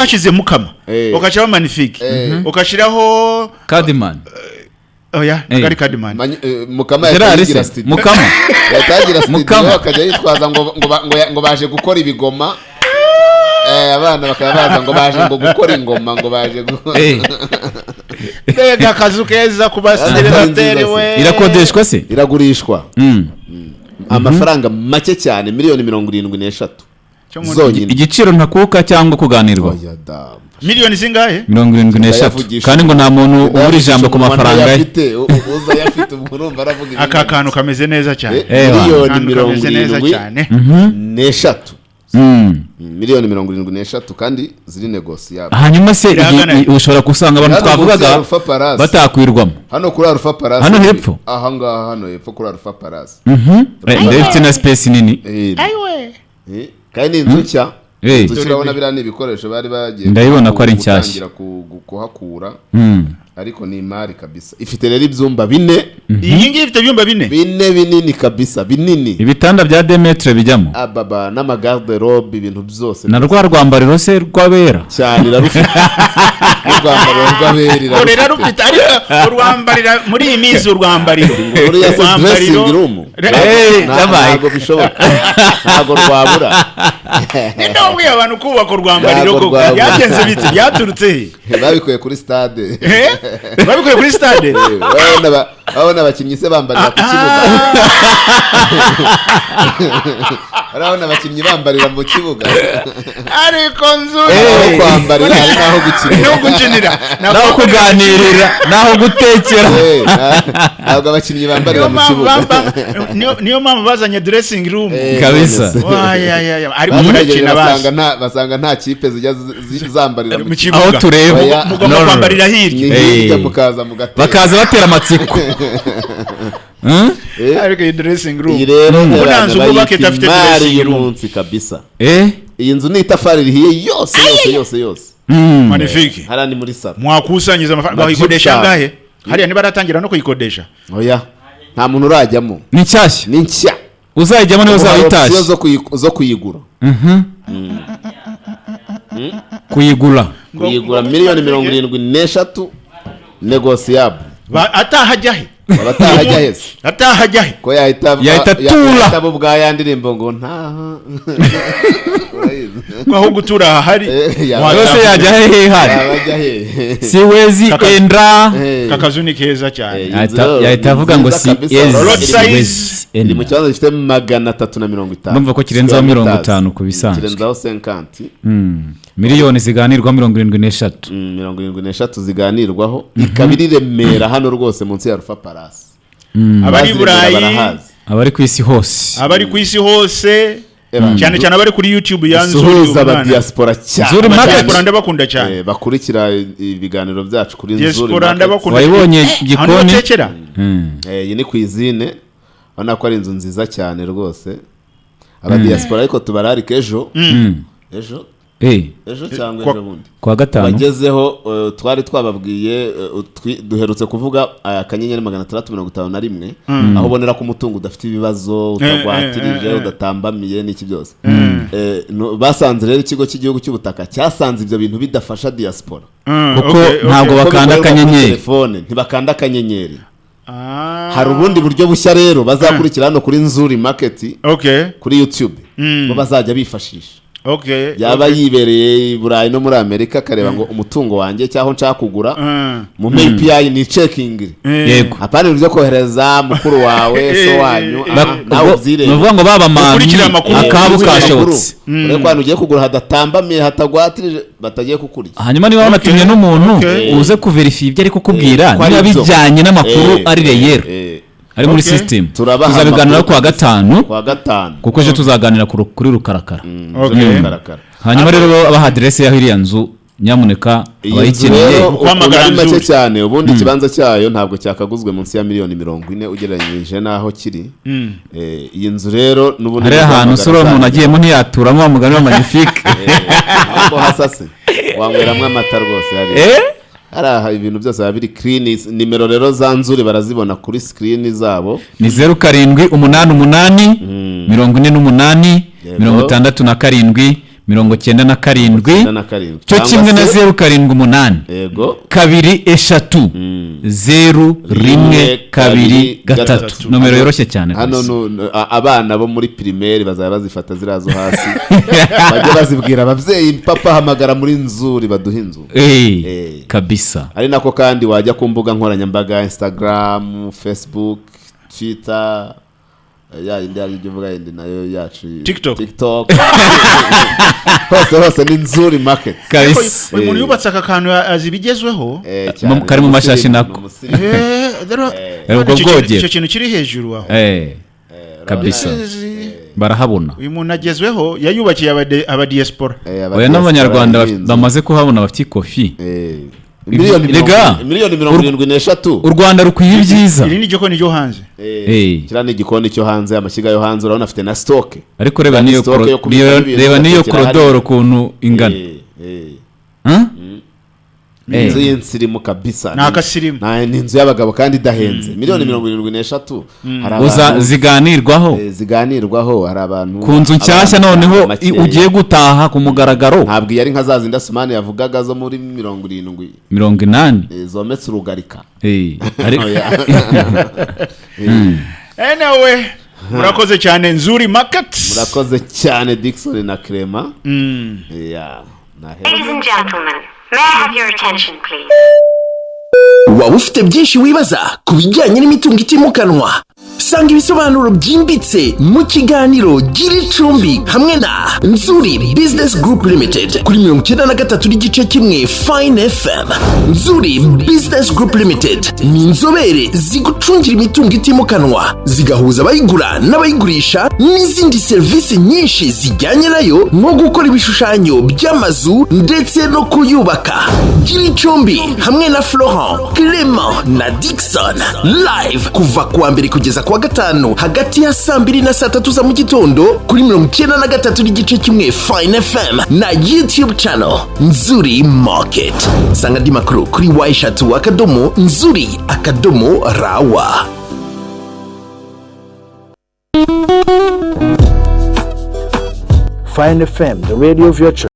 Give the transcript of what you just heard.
Bashyize Mukama, ugashyiraho Magnifique, ugashyiraho Kadimani. Oya, ntabwo ari Kadimani. Mukama yahita Gerard yigira se studio. Mukama. Yahita yigira studio. Mukama. Akajya yitwaza ngo baje gukora ibigoma. Abana bakaba baza ngo baje ngo gukora ingoma, ngo baje Mbega akazu keza ku baseribateri we! Irakodeshwa se? Iragurishwa. Amafaranga make cyane, miliyoni 73 Cyo mu- zonyine. Igiciro ntakuka cyangwa kuganirwa? Oya da. Miliyoni zingahe? 73. Ndayavugisha. Kandi ngo nta muntu ubura ijambo ku Umuntu mafaranga ye. ayafite, uza ayafite, ubwo urumva aravuga ibintu. Aka kantu kameze neza cyane. Miliyoni Akantu mirongo kameze neza irindwi cyane. n'eshatu. Miliyoni 73 kandi ziri négociable. Hanyuma se Irahagana he? ushobora gusanga abantu Hano munsi ya twavugaga Alpha Palace. batakwirwamo. Hano kuri Alpha Palace. Hano hepfo? Aha ngaha, hano hepfo kuri Alpha Palace. Ndetse na space nini. Kandi ni inzu nshya. Inzu nshya, urabona biriya ni ibikoresho bari bagiye Ndabibona ko ari nshyashya. gutangira kuhakura. Ariko ni imari kabisa. Ifite rero ibyumba bine. Iyi ngiyi ifite ibyumba bine. Bine binini kabisa, binini. Ibitanda bya 2 mètres bijyamo. Ababa n'amagarde-robe, ibintu byose. Na rwa rwambariro se rw'abera? Cyane, irarufite n'urwambariro rw'abera. Ngo Irarufite. Rarufite, ariko urwambarira muri iyi minsi, urwambariro Buriya se dressing room? Yabaye. Ntabwo bishoboka, ntabwo rwabura. Ninde wabwiye abantu kubaka urwambariro Ntabwo koko? rwabura. Byagenze bite? Byaturutse he? Babikuye kuri stade. Eh? Babikuye kuri stade? Babona abakinnyi se bambarira ku kibuga? Urabona abakinnyi bambarira mu kibuga? Ariko nzu Aho kwambarira hari n'aho gukinira. No gukinira. Naho kuganirira, naho gutekera. Ntabwo abakinnyi bambarira Niyo mu mpamvu kibuga. Niyo mpamvu bazanye dressing room. Kabisa. None se. Wayayaya, ariko Bamutegereje. murakina Basanga basi. Basanga nta kipe zijya zambarira mu mu kibuga. kibuga. Aho tureba. Oya. Mugomba No, no, no. kwambarira hirya. Ni hirya, mukaza mugatera. Bakaza batera amatsiko. Ariko iyi dressing room, Iyi rero ubu nta nzu bwubaka bayita idafite imari dressing room. y'umunsi kabisa. Iyi nzu ni itafari rihiye yose yose yose yose. Magnifique. Hariya ni muri salo. Mwakusanyiriza amafaranga. Majibu Bayikodesha cyane. angahe hariya? Ntibaratangira no kuyikodesha? Oya, nta muntu urajyamo. Ni nshyashya. Ni nshya. Uzayijyamo niwe uzaba Hari option itashye. zo kuyigura. Kuyigura. Kuyigura miliyoni 73, négociable. Atahajya he? Abatahajya hese? Atahajya he? Ko yahita Yahita atura. Yahita aba ubwa ya ndirimbo ngo ntaha. Urayizi? Ko aho gutura hahari. Yose yajya hehe hari? Yaba ajya hehe? Siwezi enda. Kakazu ni keza cyane. Iyi nzu Yahita rero yahita ni avuga ngo nziza si kabisa. ezi. Lot size. Siwezi Iri mu enda. kibanza gifite 350. Ndumva ko kirenzaho square 50 meters. ku bisanzwe. Kirenzaho 50. Miliyoni ziganirwa 73. 73 ziganirwaho, ikaba iri Remera hano rwose munsi ya Alpha Palace. Abari i Abazi Remera Burayi, barahazi. Abari ku isi hose. Abari ku isi hose, cyane cyane abari kuri YouTube ya Nzuri. Suhuza aba Umwana. diaspora cyane. Nzuri Market. Diaspora ndabakunda cyane. Bakurikira ibiganiro byacu kuri Nzuri Diaspora Market. ndabakunda. Wayibonye Ahantu gikoni. batekera. Iyi ni cuisine, urabona ko ari inzu nziza cyane rwose. Aba diaspora ariko tubararike ejo, ejo, ejo cyangwa ejo bundi. Kuwa gatanu. Bagezeho twari twababwiye, duherutse kuvuga *651#, aho ubonera ko umutungo udafite ibibazo, utagwatirije, udatambamiye n'iki byose. Basanze rero ikigo cy'igihugu cy'ubutaka cyasanze ibyo bintu bidafasha diaspora. Kuko ntabwo Kuko bakanda bikorerwa kuri akanyenyeri. telefone, ntibakanda akanyenyeri. Hari ubundi buryo bushya rero bazakurikira hano kuri Nzuri Market, kuri YouTube, bo bazajya bifashisha. Yaba yibereye i Burayi no muri Amerika, akareba ngo umutungo wanjye cyangwa nshaka kugura, mu API ni checking. Apana ibintu byo kohereza mukuru wawe, so wanyu, aha, nawe Ni ubyirebe. ukuvuga ngo baba mami Ukurikira amakuru. akabo Ukurikira kashobotse. amakuru. Urebe ko ahantu ugiye kugura hadatambamiye, hatagwatirije, batagiye kukurya. Hanyuma niba wanatumye n'umuntu, uze kuverifiya ibyo ari kukubwira Ko ari niba byo. bijyanye n'amakuru ari réel, ari muri system. Turabaha Tuzabiganiraho amakuru. kuwa gatanu. Kuwa gatanu. Kuko ejo tuzaganira kuri rukarakara. Rukarakara. Hanyuma rero baha aderese y'aho iriya nzu, nyamuneka, Iyi nzu abayikeneye. rero ukuntu Guhamagara ari make Nzuri. cyane, ubundi ikibanza cyayo ntabwo cyakaguzwe munsi ya miliyoni 40 ugereranyije n'aho kiri. Iyi nzu rero n'ubundi Hariya ahantu guhamagara usura umuntu agiyemo ntiyaturamo, wa mugani wa Magnifique. Ahubwo hasase wanyweramo amata rwose hariya. Hari aha ibintu byose biba biri clean. Nimero rero za Nzuri barazibona kuri screen zabo. Ni 0788 48 67. 97. 97. Cyo Cyangwa kimwe na 078 23 0 1 2 3, nomero yoroshye cyane Hano rwose. Abana bo muri primaire bazaba bazifata ziriya zo hasi, bajye bazibwira ababyeyi: "Papa, hamagara muri Nzuri baduhe inzu." Kabisa. Ari nako kandi wajya ku mbuga nkoranyambaga: Instagram, Facebook, Twitter, ya yindi ari ibyo uvuga yindi nayo yacu. TikTok. TikTok, hose hose ni Nzuri Market. Kabisa. Uyu muntu yubatse aka kantu azi ibigezweho. Cyane. Kari mu mashashi Ni nako. umusirimu. Ubwo bwogero. Icyo kintu kiri hejuru aho. Kabisa, barahabona. Uyu muntu agezweho, yayubakiye abadiaspora. Oya, n'abanyarwanda bamaze kuhabona bafite ikofi. Miliyoni Rega. Miliyoni 73. U Rwanda rukwiye ibyiza. Iri ni igikoni cyo hanze. Kiriya ni igikoni cyo hanze, amashyiga yo hanze, urabona afite na stock. Ariko reba Kandi niyo stock yo kubikamo ibintu reba niyo ugatekera korodoro hariya. ukuntu ingana. Huh? Inzu y'insirimu kabisa. Ni akasirimu. Ni inzu y'abagabo kandi idahenze, miliyoni 73. Hari Uza abantu ziganirwaho. Ziganirwaho, hari abantu Ku nzu nshyashya abantu noneho makeya. ugiye gutaha ku mugaragaro. Ntabwo iyo ari nka za zindi Asumani yavugaga zo muri 70, 80. Zometse urugarika. Oya. Anyway, murakoze cyane, Nzuri Market. Murakoze cyane, Dickson na Clement. Yeah, nahe- Ladies and gentlemen, may I have your attention, please? Waba ufite byinshi wibaza ku bijyanye n'imitungo itimukanwa? Sanga ibisobanuro byimbitse mu kiganiro Gira Icumbi hamwe na Nzuri Business Group Limited kuri 93.1 Fine FM. Nzuri Business Group Limited ni inzobere zigucungira imitungo itimukanwa, zigahuza abayigura n'abayigurisha n'izindi serivisi nyinshi zijyanye nayo, nko gukora ibishushanyo by'amazu ndetse no kuyubaka. Gira Icumbi hamwe na Florent, Clement na Dixon, live kuva kuwa mbere kugeza kuwa gatanu, hagati ya saa 2 na saa 3 za mu gitondo, kuri 93.1 Fine FM na YouTube channel Nzuri Market. Sanga andi makuru kuri w3.nzuri.rw. Fine FM, the radio of your choice.